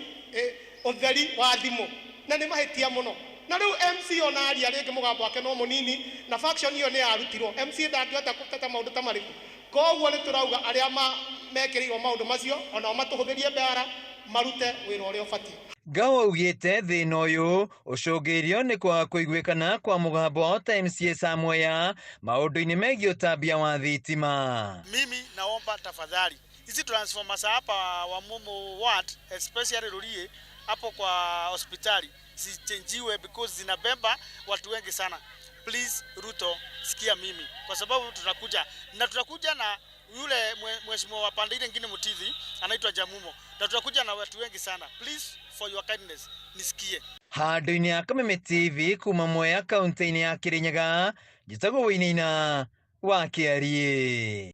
ũtheri wa thimũ, na nĩ mahĩtia mũno. Na rĩu MC ona aria rĩngĩ mũgambo wake no mũnini, na faction ĩyo nĩ yarutirwo. MC ndangĩhota gũteta maũndũ ta marĩkũ. Koguo nĩ tũrauga arĩa mekĩrĩirwo maũndũ macio onao matũhũthĩrie mbara marute wĩra ũrĩa ũbatiĩ. Ngahu augĩte thĩna ũyũ ũcũngĩrĩirio nĩ kwaga kũiguĩkana kwa mũgambo wa ta MCA Samwea maũndũ-inĩ megiĩ ũtambia wa thitima. Mimi naomba tafadhali hizi transformers hapa Wamumu ward especially Rurie hapo kwa hospitali zichenjiwe because zinabeba watu wengi sana. Please Ruto, sikia mimi kwa sababu tunakuja na tunakuja na Yule mheshimiwa wa pande ile nyingine Mutithi anaitwa Jamumo, na tutakuja na watu wengi sana. Please, for your kindness, nisikie. Handũ-inĩ ya Kameme TV kuma Mwea kaunti-inĩ ya Kirinyaga, njĩtagwo Wainaina wa Kĩariĩ.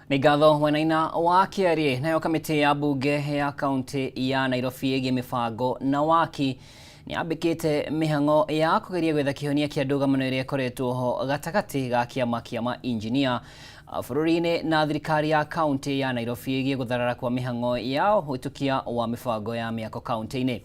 Nĩ ngatho Wainaina wa Kĩariĩ. Nayo kamĩtĩ ya mbunge ya kaunti ya Nairobi ĩgiĩ mĩbango na waki nĩ yambĩkĩte mĩhang'o ya kũgeria gwetha kĩhonia kĩa ndũgamano ĩrĩa ĩkoretwo ho gatagatĩ ga kĩama kĩa mainjinia bũrũri-inĩ na thirikari ya kaunti ya Nairobi ĩgiĩ gũtharara kwa mĩhang'o ya ũhĩtũkia wa mĩbango ya mĩako kaunti-inĩ.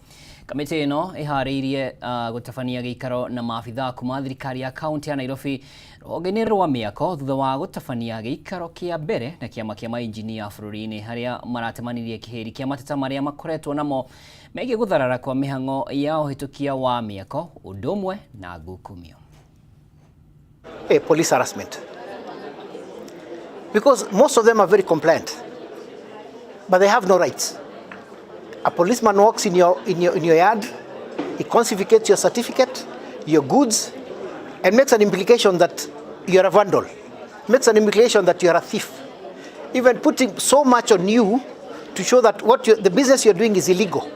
Kamĩtĩ ĩno ĩharĩirie gũtabania gĩikaro na maabithaa kuma thirikari ya kaunti ya Nairobi rũhonge-inĩ rwa mĩako thutha wa gũtabania gĩikaro kĩa mbere na kĩama kĩa mainjinia bũrũri-inĩ harĩa maratemanirie kĩhĩri kĩa mateta marĩa makoretwo namo megiĩ gũtharara kwa mĩhang'o ya ũhĩtũkia wa mĩako ũndũ ũmwe na ngukumio. Police harassment. Because most of them are very compliant, but they have no rights. A policeman walks in your yard, he confiscates your certificate, your goods, and makes an implication that you're a vandal, makes an implication that you're a thief. Even putting so much on you to show that the business you're doing is illegal.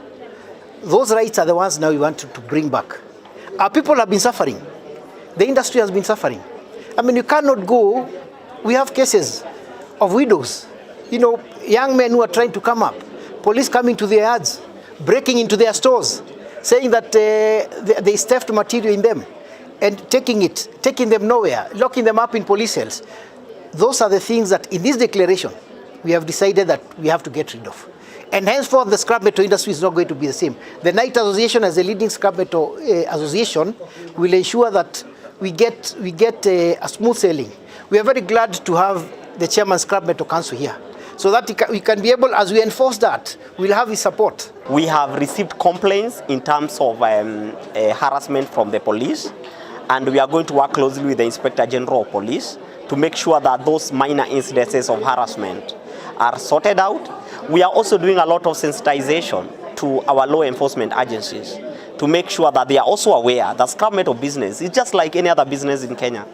Those rights are the ones now we want to bring back. Our people have been suffering. The industry has been suffering. I mean, you cannot go. We have cases of widows, young men who are trying to come up, police coming to their yards, breaking into their stores, saying that there is theft material in them, and taking it, taking them nowhere, locking them up in police cells. Those are the things that in this declaration we have decided that we have to get rid of. And henceforth, the scrap metal industry is not going to be the same. The Knight Association, as the leading scrap metal association, will ensure that we get a smooth sailing. We are very glad to have the chairman Scrap Metal Council here, so that we can be able, as we enforce that, we'll have his support. We have received complaints in terms of harassment from the police, and we are going to work closely with the Inspector General of Police to make sure that those minor incidences of harassment are sorted out. We are also doing a lot of sensitization to our law enforcement agencies to make sure that they are also aware that scrap metal business is just like any other business in Kenya.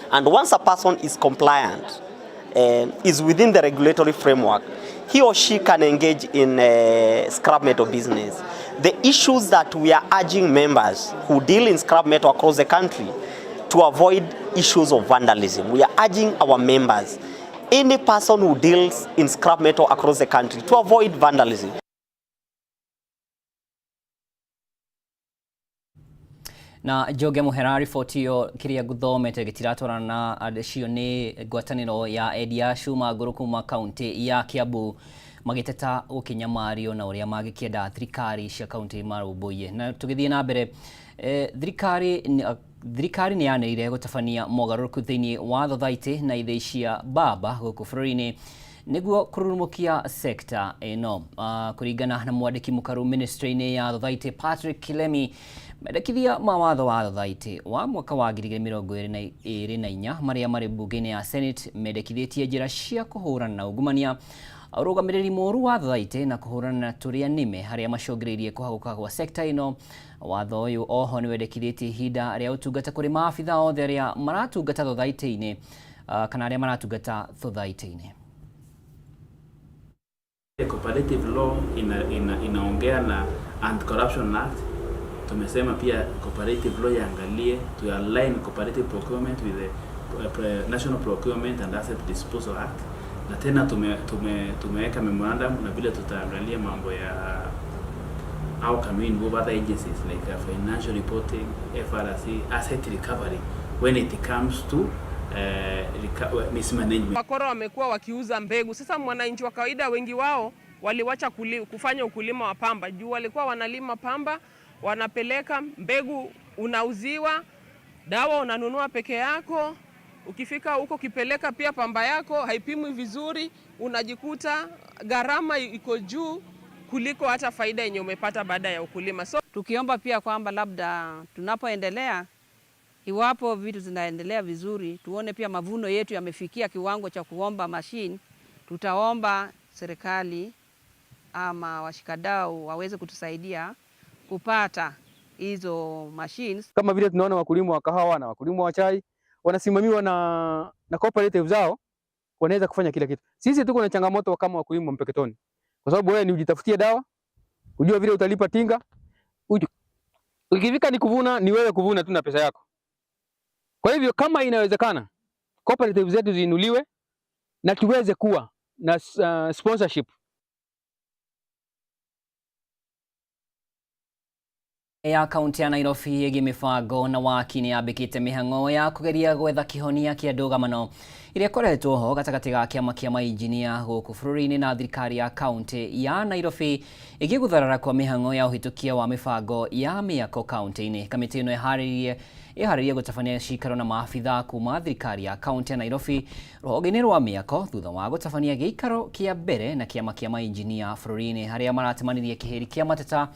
And once a person is compliant, is within the regulatory framework, he or she can engage in scrap metal business. The issues that we are urging members who deal in scrap metal across the country to avoid issues of vandalism. We are urging our members, any person who deals in scrap metal across the country, to avoid vandalism. Na Njoge Muhera, riboti ĩyo kĩrĩa ngũthomete gĩtiratwarana na acio nĩ ngwatanĩro ya endia cuma ngũrũ kuma kaunti ya Kiambu magĩteta gũkĩnyamario na ũrĩa mangĩkĩenda thirikari cia kaunti marũmbũiye. Na tũgĩthiĩ na mbere, thirikari nĩ yanĩrĩire gũtabania mogarũrũku thĩinĩ wa thothaitĩ na ithĩi cia mbamba gũkũ bũrũri-inĩ nĩguo kũrurumũkia sekta ĩno. Kũringana na mwandĩki mũkaru ministry-inĩ ya thothaitĩ Patrick Kilemi, mendekithia ma watho wa thothaitĩ wa mwaka wa 2024 marĩa marĩ mbunge-inĩ ya Senate mendekithĩtie njĩra cia kũhũrana na ungumania, ũrũgamĩrĩri mũũru wa thothaitĩ na kũhũrana na tũrĩa nĩme harĩa macũngĩrĩirie kũhagũka gwa sekta ĩno. Watho ũyũ oho nĩ wendekithĩtie ihinda rĩa ũtungata kũrĩ maabitha othe arĩa maratungata thothaitĩ-inĩ, kana arĩa maratungata thothaitĩ-inĩ. Cooperative law inaongea na Anti-Corruption Act. Tumesema pia cooperative law iangalie to align cooperative procurement with the National Procurement and Asset Disposal Act, na tena tumeweka memorandum na vile tutaangalia mambo ya how can we involve other agencies like financial reporting, FRC, asset recovery when it comes to mismanagement. Wakora wamekuwa wakiuza mbegu. Sasa mwananchi wa kawaida wengi wao waliwacha kufanya ukulima wa pamba juu walikuwa wanalima pamba, wanapeleka mbegu, unauziwa, dawa unanunua peke yako. Ukifika huko ukipeleka pia pamba yako haipimwi vizuri, unajikuta gharama iko juu kuliko hata faida yenye umepata baada ya ukulima. So tukiomba pia kwamba labda tunapoendelea, iwapo vitu zinaendelea vizuri, tuone pia mavuno yetu yamefikia kiwango cha kuomba mashine, tutaomba serikali ama washikadau waweze kutusaidia kupata hizo machines. Kama vile tunaona wakulima wa kahawa na wakulima wa chai wanasimamiwa na cooperative zao. wanaweza kufanya kila kitu. Sisi tuko na changamoto kama wakulima Mpeketoni, kwa sababu wewe ni ujitafutie dawa, ujue vile utalipa tinga, ukifika ni kuvuna, ni wewe kuvuna tu na pesa yako. Kwa hivyo kama inawezekana cooperative zetu ziinuliwe na tuweze kuwa na sponsorship. Ya kaunti ya Nairobi ĩgiĩ mĩbango na waki nĩ yambĩkĩte mĩhang'o ya kũgeria gwetha kĩhonia kĩa ndũgamano ĩrĩa ĩkoretwo ho gatagatĩ ga kĩama kĩa mainjinia gũkũ bũrũri-inĩ na thirikari ya kaunti ya Nairobi ĩgiĩ gũtharara kwa mĩhang'o ya ũhĩtũkia wa mĩbango ya mĩako kaunti-inĩ. Kamĩtĩ ĩno ĩharĩirie gũtabania cikaro na maabitha kuma thirikari ya kaunti ya Nairobi rũhonge-inĩ rwa mĩako thutha wa gũtabania gĩikaro kĩa mbere na kĩama kĩa mainjinia bũrũri-inĩ harĩa maratemanirie kĩhĩri kĩa mateta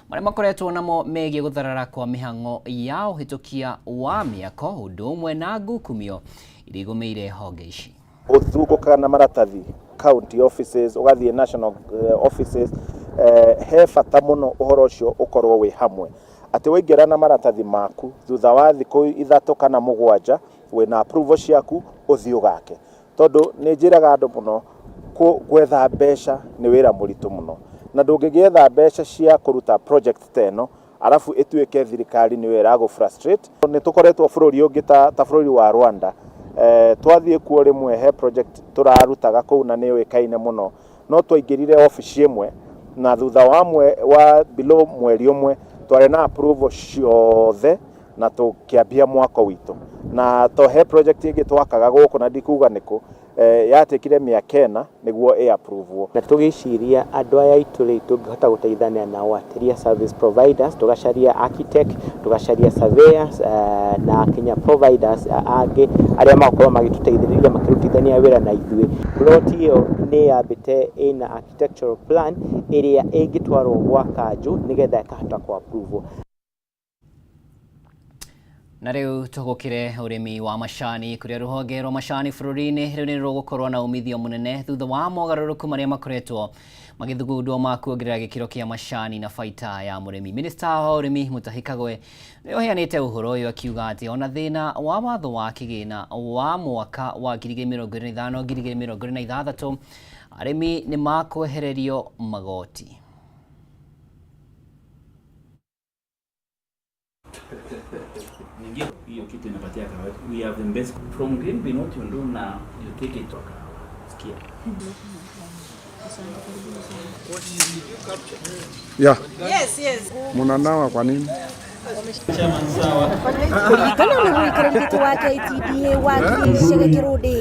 marĩa makoretwo namo megiĩ gũtharara kwa mĩhang'o ya ũhĩtũkia wa mĩako ũndũ ũmwe na ngukumio iria igũmĩire honge ici. Ũthungũkaga na maratathi county offices, ũgathiĩ national offices, he bata mũno ũhoro ũcio ũkorwo wĩ hamwe, atĩ waingĩra na maratathi maku thutha wa thikũ 3 kana 7 wĩna approval ciaku ũthiĩ ũgake, tondũ nĩ njĩraga andũ mũno gwetha mbeca nĩ wĩra mũritũ mũno, na ndũngĩgĩetha mbeca cia kũruta project ta ĩno arabu ĩtuĩke thirikari nĩyo ĩragũ frustrate. Nĩ tũkoretwo bũrũri ũngĩ ta bũrũri wa Rwanda, twathiĩ kuo rĩmwe he project tũrarutaga kũu na nĩ yũĩkaine mũno, no twaingĩrire obici ĩmwe na thutha wa below mweri ũmwe twarĩ na approval ciothe na tũkĩambia mwako witũ. Na to he project ĩngĩ twakaga gũkũ na ndikuga nĩkũ, yatikire mĩaka 4 nĩguo ĩ approve. Na tũgĩciria andũ aya aitũ rĩ tũngĩhota gũteithania nao atĩria service providers, tũgacaria architect, tũgacaria surveyors na kinya providers angĩ arĩa magũkorwo magĩtũteithĩrĩria makĩrutithania wĩra na ithuĩ. Plot ĩyo nĩ yambĩte ĩna architectural plan ĩrĩa ĩngĩtwarwo gwa kanjũ nĩgetha ĩkahota kũ approve. Na rĩu tũgũkĩre ũrĩmi wa macani kũrĩa rũhonge rwa macani bũrũri-inĩ rĩu nĩ rũgũkorwo na umithio mũnene thutha wa mogarũrũku marĩa makoretwo magĩthugundwo ma kuongerera gĩkĩro kĩa macani na baita ya mũrĩmi. Minista wa ũrĩmi Mutahi Kagwe nĩwe ũheanĩte ũhoro ũyũ akiuga atĩ ona thĩna wa watho wa kĩgĩna wa mwaka wa 2025 2026 arĩmi nĩ makwehererio magoti. Hiyo kitu inapatia kawaida. We have the best from green bean. What you do now, you take it to kahawa. Sikia. Yeah. Yes, yes. Munanawa kwa nini? Kũringana na mũikarĩri gĩtĩ wa KTDA wa Gĩcege Kĩrũndĩ,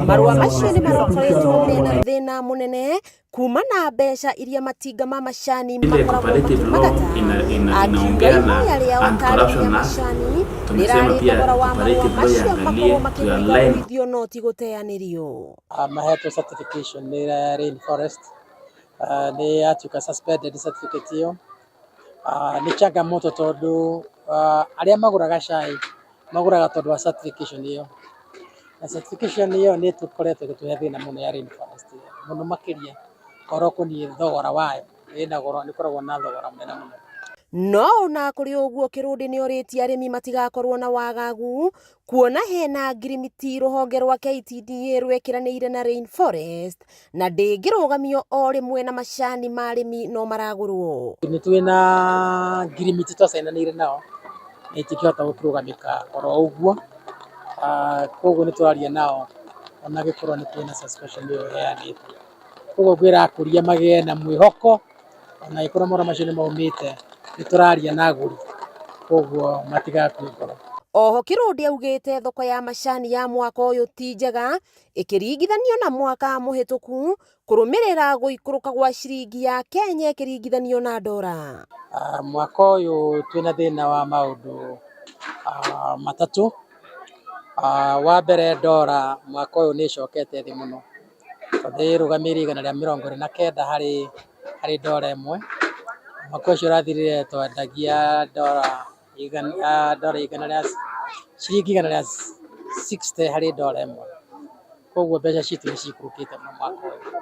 marũa macio nĩ marokoretwo mena thĩna mũnene kuma na mbeca iria matinga ma macani Ile makoragwo cooperative law makĩmagata. inaongea Akiuga na ihoya rĩao Anti-Corruption tarĩ Act. macani Tumesema rĩrarĩ pia thogora wa marũa cooperative law macio iangalie makorwo to makĩhũthĩka align gũithio no ti gũteanĩrio. Mahetwo certification nĩ Rainforest, nĩ yatuĩka suspended certificate ĩyo. Nĩ changamoto tondũ arĩa magũraga cai magũraga tondũ wa certification ĩyo, na certification ĩyo nĩ tũkoretwo ĩgĩtũhe thĩna mũno ya Rainforest, mũno makĩria ũhoro ũkoniĩ thogora wayo, ĩna goro, nĩ ĩkoragwo na thogora mũnene mũno. No ona kũrĩ ũguo Kĩrũndĩ nĩorĩtie arĩmi matigakorwo na wagagu kuona hena ngirimiti rũhonge rwa KTDA rwekĩranĩire na Rainforest na ndĩngĩrũgamio o rĩmwe na macani ma arĩmi no maragũrwo. Nĩ twĩ na ngirimiti twacainanĩire nao na itingĩhota gũkĩrũgamĩka oro ũguo, koguo nĩ tũraria nao ona gĩkorwo nĩ twĩna suspension ĩyo ĩheanĩtwo. Koguo ngwĩra akũria magĩe na mwĩhoko ona angĩkorwo marũa macio nĩ maumĩte, nĩ tũraria na agũri koguo matigakue ngoro. Oho Kĩrũndĩ augĩte thoko ya macani ya mwaka ũyũ ti njega ĩkĩringithanio na mwaka mũhĩtũku kũrũmĩrĩra gũikũrũka gwa ciringi ya Kenya ĩkĩringithanio na ndora. Mwaka ũyũ twĩna thĩna wa maũndũ matatũ. Wa mbere ndora mwaka ũyũ nĩ ĩcokete thĩ mũno tondũ ĩrũgamĩrĩire 129 harĩ ndora ĩmwe. Mwaka ũcio ũrathirire twendagia ndora ndora igana rĩa ciringi 160 harĩ ndora ĩmwe, koguo mbeca citũ nĩ cikũrũkĩte mũno mwaka ũyũ,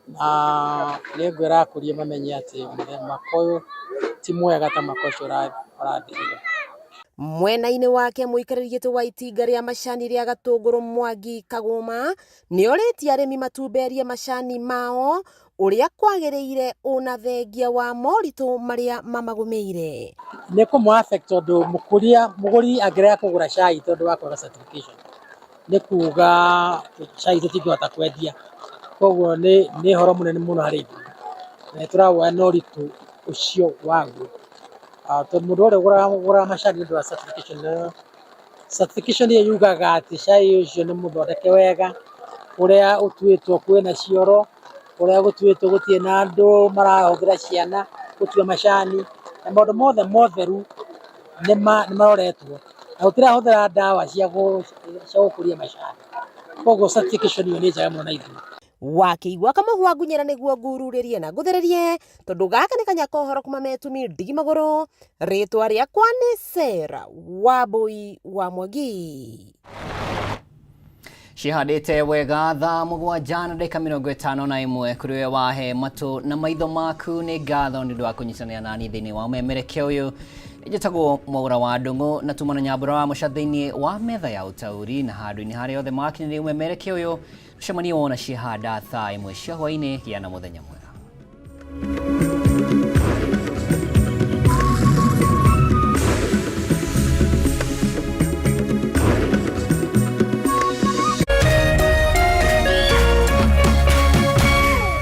na nĩ ngwĩra akũria mamenye atĩ mwaka ũyũ ti mwega ta mwaka ũcio ũrathirire. Mwena-inĩ wake mũikarĩri gĩtĩ wa itinga rĩa macani rĩa Gatũngũrũ Mwangi Kagũma nĩorĩtie arĩmi matumberie macani mao ũrĩa kwagĩrĩire ona thengia wa moritũ marĩa mamagũmĩire. Nĩ kũmũ affect tondũ mũkũria mũgũri angĩrega kũgũra cai tondũ wa kwaga certification nĩ kuga cai tũtingĩhota kwendia, koguo nĩ nĩ ũhoro mũnene mũno harĩ ithuĩ na nĩ tũrawoya na ũritũ ũcio waguo. Tondũ mũndũ wothe ũgũraga macani nĩ ũndũ wa certification ĩyo, certification ĩyo yugaga atĩ cai ũcio nĩ mũthondeke wega, kũrĩa ũtuĩtwo kwĩna cioro, kũrĩa gũtuĩtwo gũtirĩ na andũ marahũthĩra ciana gũtua macani, na maũndũ mothe motheru nĩ maroretwo na gũtirahũthĩra ndawa cia gũkũria macani, koguo certification ĩyo nĩ njega mũno na ithuĩ. Wakĩigua kamũhwa ngunyĩra nĩguo ngururĩrie na ngũthĩrĩrie tondũ gaka nĩ kanya kohoro kuma metumi ndigi magũrũ. Rĩtwa rĩakwa nĩ Sarah Wambui wa Mwangi. Cihandĩte wega thaa mũgwanja na ndagĩka 51 kũrĩ we wahe matũ na maitho maku nĩ ngatho nĩ ũndũ wa kũnyitanĩra nani thĩinĩ wa ũmemerekia ũyũ. Njĩtagwo Mwaũra wa Ndũng'ũ na tuma na Nyambura wa Mũca thĩinĩ wa metha ya ũtaũri na handũ-inĩ harĩa othe makinyanĩria ũmemerekia ũyũ. Tũcemanie wona ciehanda thaa 1 cia hwaĩ-inĩ. Gĩa na mũthenya mwega.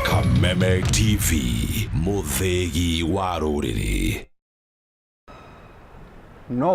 Kameme TV, mũthĩgi wa rũrĩrĩ. No.